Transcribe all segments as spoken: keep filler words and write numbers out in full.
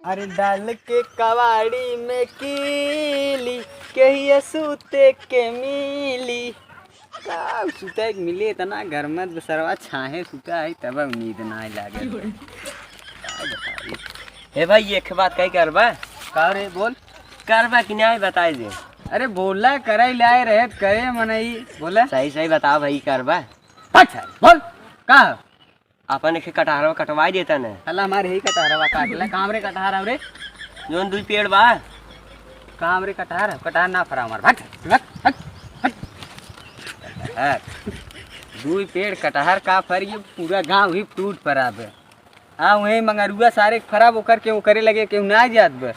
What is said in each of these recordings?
अरे डाल के कवाड़ी में कीली, कहिया सूते के मिली। का सूते के मिले, इतना गरमत बसरवा छाहे सुता है, तब नींद ना लागे। का बताई? ए भाई, एक बात कही करबा? का रे, बोल। करबा कि नाही, बताई दे। अरे बोला, करे लाए रहे, करे मनई, बोला। सही सही बता भाई, करबा? अच्छा, बोल, का? अपन एक कटहरवा कटवाई देता न। साला हमारे ही कटहरवा काट ले। काम रे कटहर रे। जोन दुई पेड़ बा। काम रे कटहर, कटहर ना फरा हमार। भाग, भाग, भाग, भाग। कटहर। दुई पेड़ कटहर का फर, ये पूरा गांव ही टूट पड़ा बे। आ वही मंगरुआ सारे फरा, ओकर के ओकरे लगे केहू ना जात बे।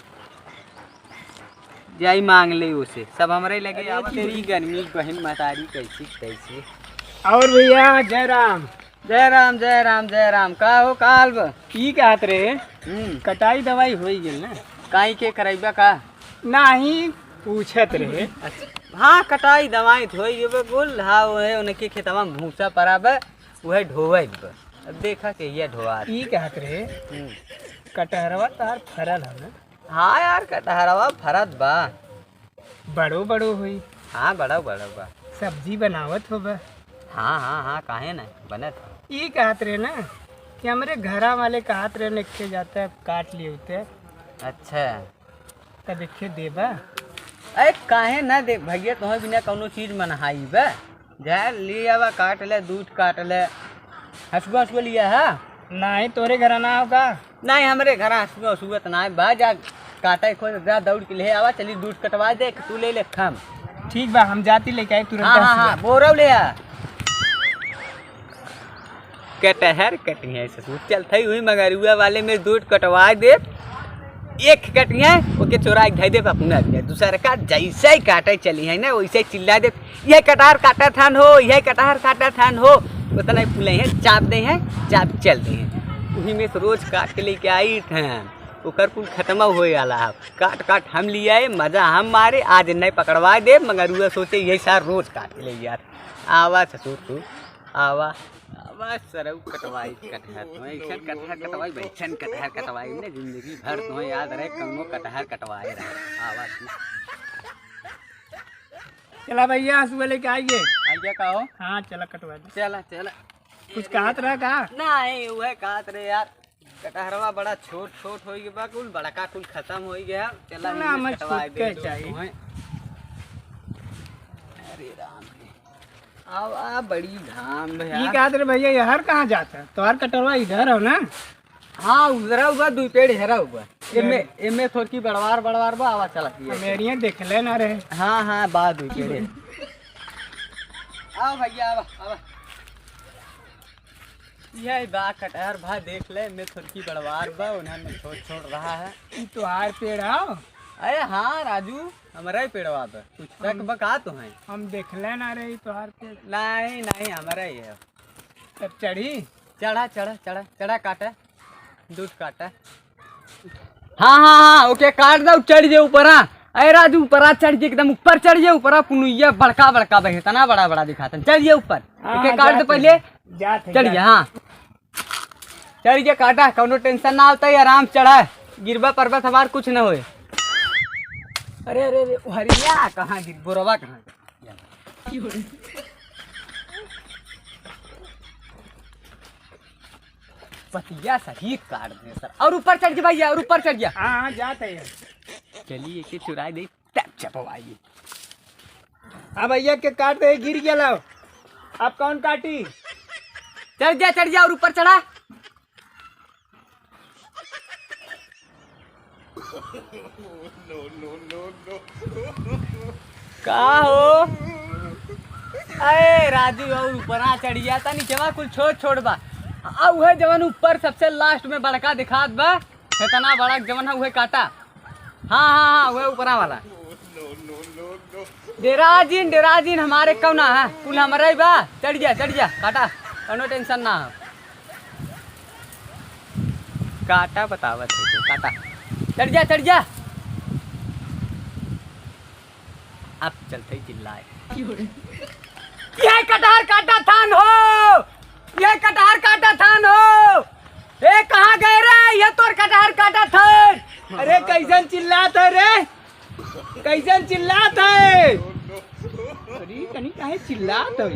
जाई मांग ले ओसे, सब हमरे लगे। अरे आवा। तेरी गर्मी बहिन मतारी कैसी कैसी। और भैया, जय राम। जय राम, जय राम, जय राम। का हो, का हाल बा? ई कहत रहे, हम्म। कटाई दवाई होई गेल ना? काई के करैबा का? नाही, पूछत रहे। अच्छा। हाँ, कटाई दवाई तो होई गेबे कुल। हाँ, वो है, उनके खेतवा में भूसा पड़ा बे, वह ढोवे बे। अब देखा के ये ढोआ। ई कहत रहे, हम्म। कटहरवा तार फरल है ना? हाँ यार, कटहरवा फरत बा। बड़ो बड़ो होई। हाँ, बड़ो बड़ो बा। सब्जी बनावत होबा। हाँ, हाँ, हाँ, काहे ना, बनत है। ई कहत रहे ना कि हमरे घरा वाले कहत रहे, "नइखे जाता, काट लिए होते।" अच्छा। तब एखे देबा? अरे, काहे ना दे भैया, तोहे बिना कौनो चीज मनहाई बा। जा, ले आवा, काट ले, दूध काट ले। हसुआ, हसुआ लिया है? नाही, तोरे घर ना होगा? नाही, हमरे घर हसुआ, हसुआ त नाही बा। जा, काटे खोज, जा, दौड़ के ले आवा, चली, दूध कटवा दे, तू ले ले, खाम। ठीक बा, हम जाती लेके आई तुरंत हाँ, हाँ, हसुआ। हाँ, बोरौ ले आ। कटहर कटी है ससुर, चलत है वही मंगरुआ वाले में दूध कटवा दे। एक कटी है, ओके चोरा के धई दे अपना भी। दूसर का जैसे ही काटे चली है ना, वैसे ही चिल्ला दे, "ये कटहर काटा थान हो, ये कटहर काटा थान हो।" उतना ही फूले हैं, चाप दे हैं, चाप चल दे हैं। वही में से रोज काट के लेके आई थे, ओकर कुल खत्म होए वाला है। काट काट हम लियाए, मजा हम मारे, आज नहीं पकड़वा दे, मंगरुआ सोचे यही सार रोज काट के ले यार। आवा ससुर तू, आवा। आवा सरऊ कटवाई कटहर, तो ऐसन कटहर कटवाई, वैसन कटहर कटवाई, ने जिंदगी भर तो याद रहे, कौनो कटहर कटवाए रहे। आवा तू। चला भैया, हसुआ लेके आइए। आइए का हो? हाँ, चला कटवा दे। चला, चला। कुछ कहत रहा का? नाही, वह कहत रहे यार, कटहरवा बड़ा छोट छोट होई गया बा, कुल बड़का कुल खत्म होई गया। चला, ना, इनमें हमें कटवाए छोट दे के दो चाहिए। तुम्हें। अरे राम रे। आवा, बड़ी घाम बा ई यार। कहत रे भैया, ये हर कहाँ जाता है? तोहार कटहरवा इधर हो ना? हाँ, उधरा हुआ, दुई पेड़ हेरा हुआ। एमे, एमे थोड़की बड़वार, बड़वार बा, आवा चला पिए। मेरिया देखले ना रहे। हाँ, हाँ, बा दुई पेड़। आवा भैया, आवा, आवा। यही बा कटहर भा, देख ले, एमे थोड़की बड़वार बा, उन्हें में छोट छोट रहा है। ई तोहार पेड़ हौ? अरे हाँ राजू, हमरा ही पेड़वा बा। कुछ शक बा का तुम्हें? हम देखले ना रही तोहार पेड़। नाही, नाही, हमरा ही है। तब चढ़ी? चढ़ा, चढ़ा, चढ़ा, चढ़ा काटा, दूध काटा। हाँ, हाँ, हाँ, ओके काट दे, चढ़ जे ऊपरा। अरे राजू, ऊपरा चढ़ जे, एकदम ऊपर चढ़ जे, ऊपरा पुनुइया बड़का बड़का बा, इतना बड़ा बड़ा दिखाता। चढ़ जे ऊपर। हाँ, ओके हाँ, काट दे जात पहले। है, जात है, चढ़ जात जा, है। हाँ। चढ़ के काटा, कौनो tension ना होता है, आराम से चढ़ा। गिरबा परबा हमार कुछ न होए। अरे, अरे, अरे, हरिया कहाँ गिर, बोरवा कहाँ गिर? पतिया सहित काट दे सर। और ऊपर चढ़ जा भैया, और ऊपर चढ़ जा। हाँ, हाँ, जात है। चलिए, के चुराई दे। टैप चपवाई। अब भैया के काट दे, गिर गया, लाओ। अब कौन काटी? चढ़ जा, चढ़ जा और ऊपर चढ़ा। का हो? अरे राजू, और ऊपरा चढ़ जा, तनी जवा कुल छोट छोट बा। आ उहे जवन ऊपर सबसे last में बड़का दिखात बा, इतना बड़ा जवन है उहे काटा। हाँ, हाँ, हाँ, वह ऊपरा वाला। डेरा जिन, डेरा जिन, हमारे कौना है, कुल हमारा ही बा। चढ़ जा, चढ़ जा, काटा, कौनो tension ना हो। काटा बतावत है तू, काटा। चढ़ जा, चढ़ जा। अब चलते ही चिल्लाए। ये कटहर काटा थान हो, ये कटहर काटा थान हो। ए, कहाँ गए रे? ये तोर कटहर काटा थान। कैसन चिल्लात है रे? कैसन चिल्लात है? अरे, कनी काहे चिल्लात है?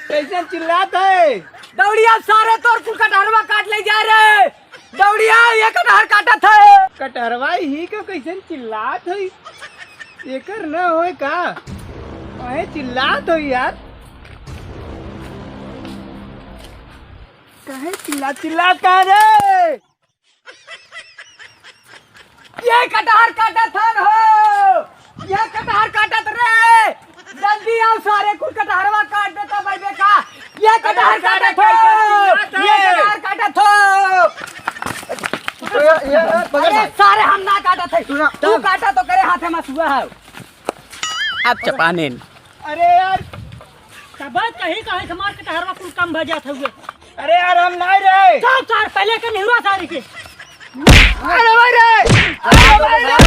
कैसन चिल्लात है? दौड़िया सारे, तोर कुल कटहरवा काट ले जा रे। दौड़िया, ये कटहर काटत है। कटहरवा ही क्यों कैसन चिल्लात है? एकर न होए का? काहे चिल्लात हो यार? काहे चिल्ला, चिल्लात का रे? ये कटहर काटत हन हो, ये कटहर काटत रे, जल्दी आओ सारे कुल कटहरवा काट देता भाई देखा, ये कटहर काटत हो, ये कटहर काटत हो। तो ये, ये, ये, पकड़ अरे ना। सारे हम ना काटत है, सुना, तू तब। काटा तो करे हाथे मसुआ है। अब चपानेन। अरे यार, तब कहीं कहीं से मार के टहरवा कुल कम भा जात हुए। अरे यार, हम नहीं रहे। चुप सार, पहले के निहुरा सारी के। अरे भाई रे, अरे भाई रे,